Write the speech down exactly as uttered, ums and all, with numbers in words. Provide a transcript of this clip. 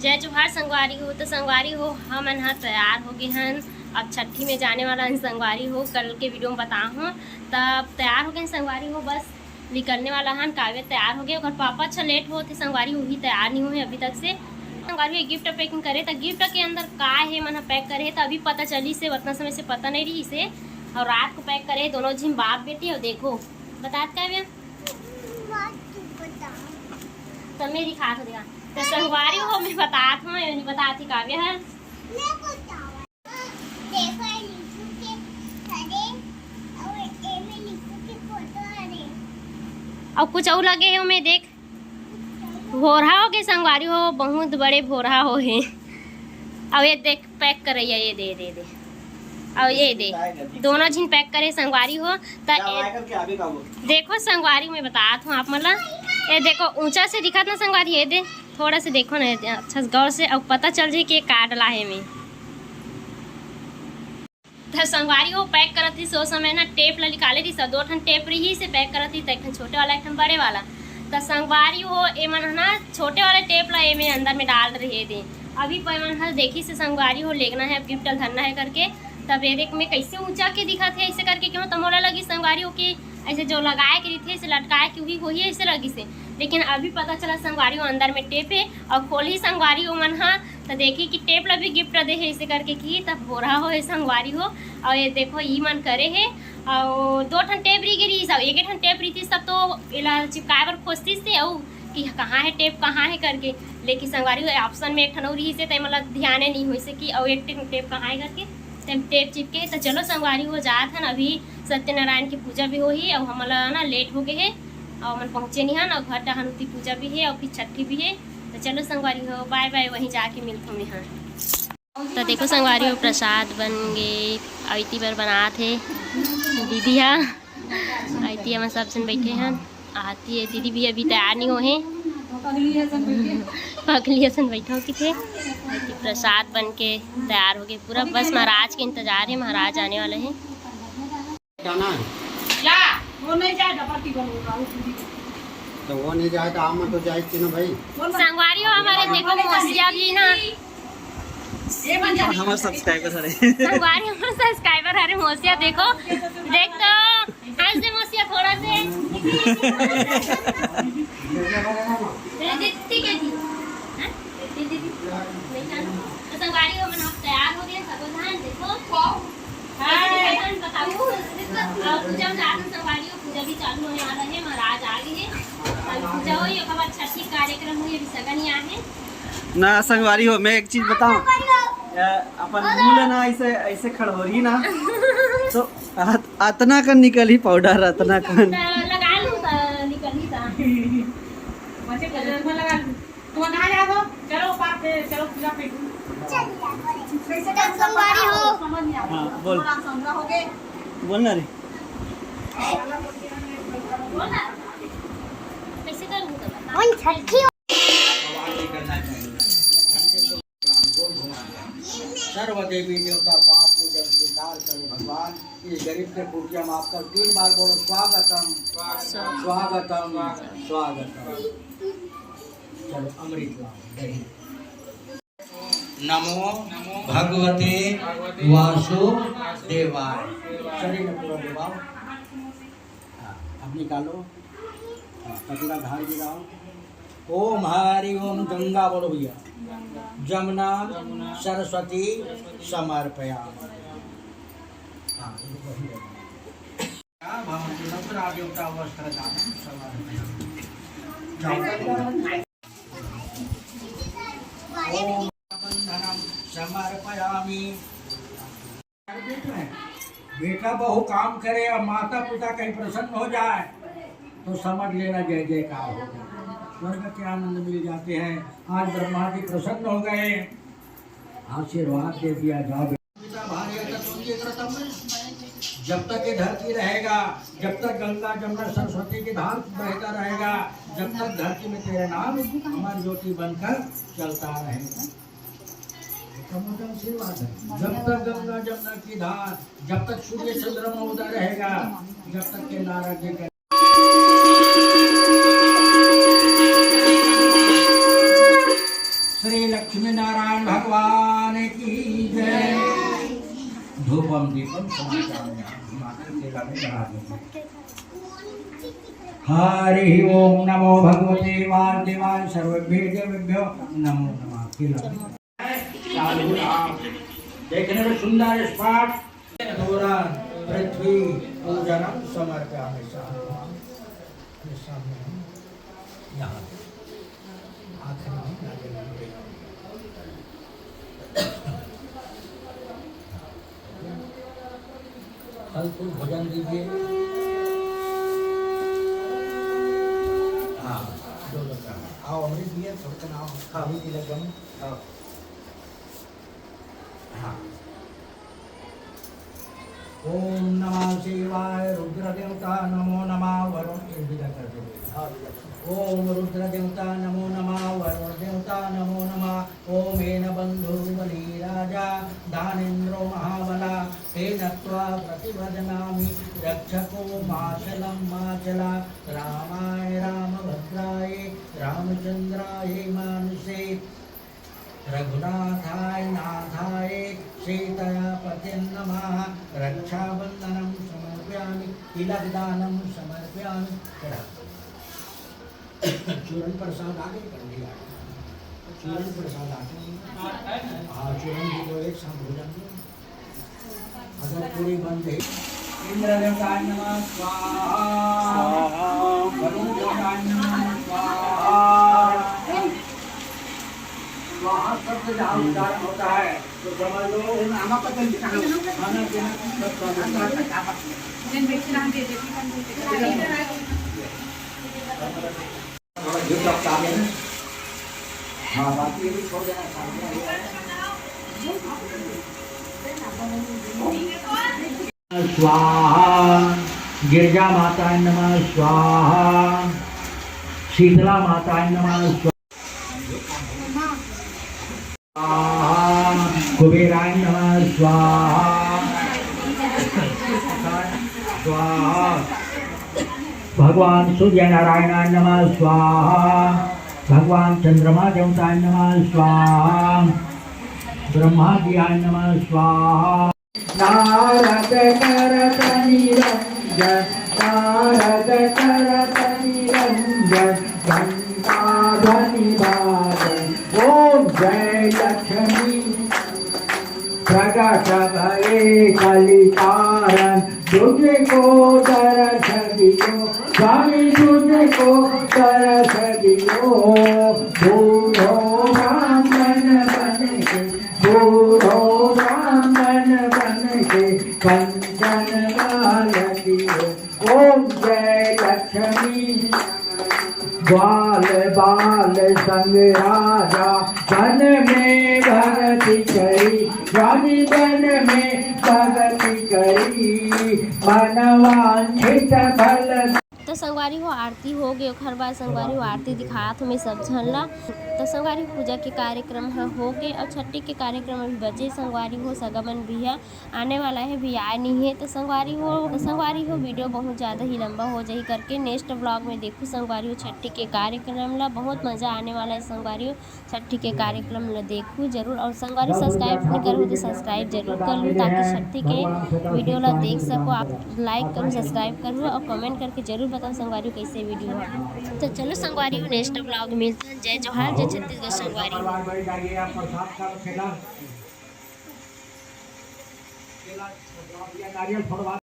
जय जोहार संगवारी हो। तो संगवारी हो, हमन ह तैयार हो गए हन, अब छट्ठी में जाने वाला हन संगवारी हो। कल के वीडियो में बताहूँ, तब तैयार हो गए हन संगवारी हो। बस निकलने वाला हन, काव्य तैयार हो गए, ओकर पापा अच्छा लेट होत हे संगवारी, वही तैयार नहीं हुए अभी तक से। संगवारी हो गिफ्ट पैकिंग करे, तो गिफ्ट के अंदर का हे मन पैक करे, तो अभी पता चली से, उतना समय से पता नहीं रही से। और रात को पैक करे दोनों झिन बाप बेटी। और देखो, बतात काव्य, तो मैं दिखा तो देगा। तो संगवारी हो, मैं बतात हूँ, ये नहीं बतात ही काव्य है। देखो, ये लीचू के फरे और ये में लीचू के फोटो हरे। और कुछ और लगे हे ओमे, देख, भोरहा हो के संगवारी हो, बहुत बड़े भोरहा हो हे। और ये देख, पैक करैया, ये दे, दे, दे। और ये दे, दोनों झिन पैक करे संगवारी हो। त देखो संगवारी, मैं बतात हूँ आप मन ला, ये देखो ऊंचा से दिखत ना संगवारी, ये दे, थोड़ा से देखो ना, ये दे, अच्छा से गौर से, और पता चल जाए कि ये का डला हे में। त संगवारी हो पैक करत रहिस, ओ समय ना टेप ला निकाले रहिस, दो ठन टेप रहिस से पैक करत रहिस, त एक ठन छोटे वाला, एक ठन बड़े वाला। त संगवारी हो, एमन ह ना छोटे वाले टेप ला एमे अंदर में डाल रहे दे। अभी प-, एमन ह देखिस से संगवारी हो, लेगना है, अब गिफ्ट ल धरना है करके। तब ये देख, मैं कैसे ऊंचा के दिखत हे ऐसे करके, क्यों त मोला लगिस संगवारी हो कि ऐसे जो लगाए के रहिथे, ऐसे लटकाए के उही होही, ऐसे लगिस हे। लेकिन अभी पता चला संगवारी हो, अंदर में टेप हे, और खोलही संगवारी हो मन ह, त देखी कि टेप ला भी गिफ्ट दे हे ऐसे करके कि, तब भोरहा हो हे संगवारी हो। और ये देखो, ई मन करे हे, और दो ठन टेप रह गे रहिस, और एक ठन टेप रहितिस तब तो एला चिपकाए बर खोजतिस ते, अउ कि कहाँ हे टेप, कहाँ हे करके। लेकिन संगवारी हो, ऑप्शन में एक ठन अउ रहिस हे, त मतलब ध्यान नहीं होइस कि अउ एक ठन टेप कहाँ हे करके, त टेप चिपके। त चलो संगवारी हो, जात हन, अभी सत्यनारायण की पूजा भी होही, और हमला ना लेट हो गए हे, और हमन पहुँचे नहीं हन, और घर डहन उती पूजा भी हे, और फिर छट्ठी भी हे। तो चलो संगवारी हो, बाय बाय, वहीं जाके मिलथों मैं, हाँ। तो देखो संगवारी हो, प्रसाद बन गे, अइती बर बनात हे दीदी हा। अइती हमन सब झन बैठे हन। आती है दीदी भी अभी तैयार नहीं हो हे, पगली असन बैठो कि थे। अइती प्रसाद बन के तैयार हो गए पूरा। बस महाराज के इंतजार है, महाराज आने वाले हैं। जाना है। जा, वो नहीं जाए, डबल टिबल होगा, वो पूरी। तो वो नहीं जाए तो हम तो जाए तीनों भाई। संगवारी हो हमारे, देखो मौसिया भी ना। ये बन जा। हमारे सब्सक्राइबर हरे। संगवारी हमारे सब्सक्राइबर हरे मौसिया, देखो, देख तो, हंस दे मौसिया थोड़ा से। दीदी, ठीक है जी। हाँ? दीदी, नहीं जाना। तो संगवारी हो, मन आप तैयार हो गए, सब धान देखो। हाँ, बताओ। और पूजा में जात हन संगवारी हो, पूजा भी चालू होने वाला है, महाराज आ गए हैं। अभी पूजा होई, ओकर बाद छठी कार्यक्रम होई, अभी सगन ही आहे। ना संगवारी हो, मैं एक चीज बताऊं, या, अपन मुंह ले ना ऐसे, ऐसे खड़होरी ना, तो अत-, अतना कन निकलही पाउडर, अतना कन। तो लगा लूं, तो निकलही तो। बच्चे को लगा लूं। तुम कहाँ जा रहे हो? चलो, पार्क पे चलो, पूजा पे। कैसे तो संगवारी हो। समझ नहीं आ रहा। हाँ, बोल। थोड़ा समझा हो गए। बोल ना रे। बोल ना। कैसे करूँ तो बता। कौन छठी हो? सर्व देवी देवता पाँव पूजन स्वीकार करो भगवान। इस गरीब के पूजा में आपका तीन बार बोलो, स्वागतम, स्वागतम, स्वागतम। चलो, अमृत लाओ, दही। नमो भगवते वासुदेवाय। शरीर में पूरा डुबाओ। हाँ, अब निकालो। हाँ, कटोरा धार गिराओ। ओम हरि ओम, गंगा बोलो भैया। जमुना सरस्वती समर्पयामि। हाँ, ये वही है। भवन्तु तत्र देवता वस्त्रदानं समर्पयामि। जाओ। ओम बंधनं समर्पयामि। बेटा बहू काम करे और माता पिता कहीं प्रसन्न हो जाए तो समझ लेना जय जयकार हो गया। स्वर्ग के आनंद मिल जाते हैं। आज ब्रह्मा जी प्रसन्न हो गए, आशीर्वाद दे दिया, जाओ बेटा। जब तक ये धरती रहेगा, जब तक गंगा जमुना सरस्वती की धार बहता रहेगा, जब तक धरती में तेरा नाम अमर ज्योति बनकर चलता रहेगा। इसका मतलब आशीर्वाद है। जब तक गंगा जमुना की धार, जब तक सूर्य चंद्रमा उदय रहेगा, जब तक के नारद जी का लक्ष्मी नारायण भगवान की जय। धूपम दीपम समाचार में हाथ घुमा के केला में चढ़ा दीजिए। हरि ओम नमो भगवते वासुदेवाय सर्वेभ्यो देवेभ्यो नमो नमः। केला में चालू आप देखने में सुंदर स्पॉट। पृथ्वी पूजनम समर्पयामि। सामने, सामने हम यहाँ आखिरी में नारियल। फल फूल भोजन दीजिए। हाँ, जो लोग हैं। आओ, अमृत दिए, थोड़ा सा आओ। हाँ। अभी तिलक गम। हाँ। हाँ। ओम नमः शिवाय रुद्र देवता नमो नमः वरुण, ये विदा कर दो। हाँ, विदा कर दो। ओम रुद्र देवता नमो नमः वरुण देवता नमो नमः। ओम एन बंधु बली राजा दानेन्द्रो महाबला, ते नत्वा प्रतिबध्नामि रक्षको माचलं माचला। रामाय रामभद्राय रामचंद्राय मानसे, रघुनाथाय नाथाय सीतापते नमः। रक्षाबंधनं समर्पयामि, तिलक दानं समर्पयामि। चढ़ा। चूरन प्रसाद आगे कर दिया। चूरन प्रसाद आगे। हाँ, चूरन भी तो एक साथ भोजन दो। अगर पूरी बन गई। इंद्र देवताय नमः स्वाहा। स्वाहा। वरुण देवताय नमः स्वाहा। स्वाहा शब्द जहाँ उच्चारण होता है, तो समझ लो, खाना पीना सब स्वाहा। थोड़ा घी का काम है। हाँ, बाकी ये भी छोड़ देना, सामने आ गया है। स्वाहा। गिरजा माताय नमः स्वाहा। शीतला माताय नमः स्वाहा। स्वाहा। कुबेराय नमः स्वाहा। स्वाहा। भगवान सूर्य नारायणाय नमः स्वाहा। भगवान चंद्रमा देवताय नमः स्वाहा। ब्रह्मा जीयाय नमः स्वाहा। नारद करत निरंजन, नारद करत निरंजन, घंटा ध्वनि बाजन, ओम जय लक्ष्मी। प्रगट भए कलिकारण, तुझको दरस दियो, स्वामी तुझको दरस दियो। बूढ़ो ब्राह्मण बन के, बूढ़ो ब्राह्मण बन के, कंचन लाल दियो। ओम जय लक्ष्मी। ग्वाल बाल संग राजा वन में भगति करी, रानी वन में भगति करी, मनवांछित फल। तो संगवारी हो, आरती हो गए, ओखर बाद संगवारी हो, आरती दिखात हूँ मैं सब झन ला। तो संगवारी हो, पूजा के कार्यक्रम ह हो गए और छट्ठी के कार्यक्रम अभी बचे संगवारी हो, सगा मन भी है आने वाला है, भी आए नहीं है। तो संगवारी हो, तो संगवारी हो, वीडियो बहुत ज़्यादा ही लंबा हो जाही करके नेक्स्ट व्लॉग में देखू संगवारी हो छट्ठी के कार्यक्रम ला। बहुत मज़ा आने वाला है संगवारी हो, छट्ठी के कार्यक्रम ला देखू जरूर। और संगवारी सब्सक्राइब नहीं करो तो सब्सक्राइब जरूर कर लूँ, ताकि छट्ठी के वीडियो ला देख सको। आप लाइक करो, सब्सक्राइब करो और कमेंट करके जरूर बताओ संगवारी हो कैसे वीडियो है। तो चलो संगवारी हो, नेक्स्ट व्लॉग मिलते हैं। जय जोहार, जय छत्तीसगढ़ संगवारी हो।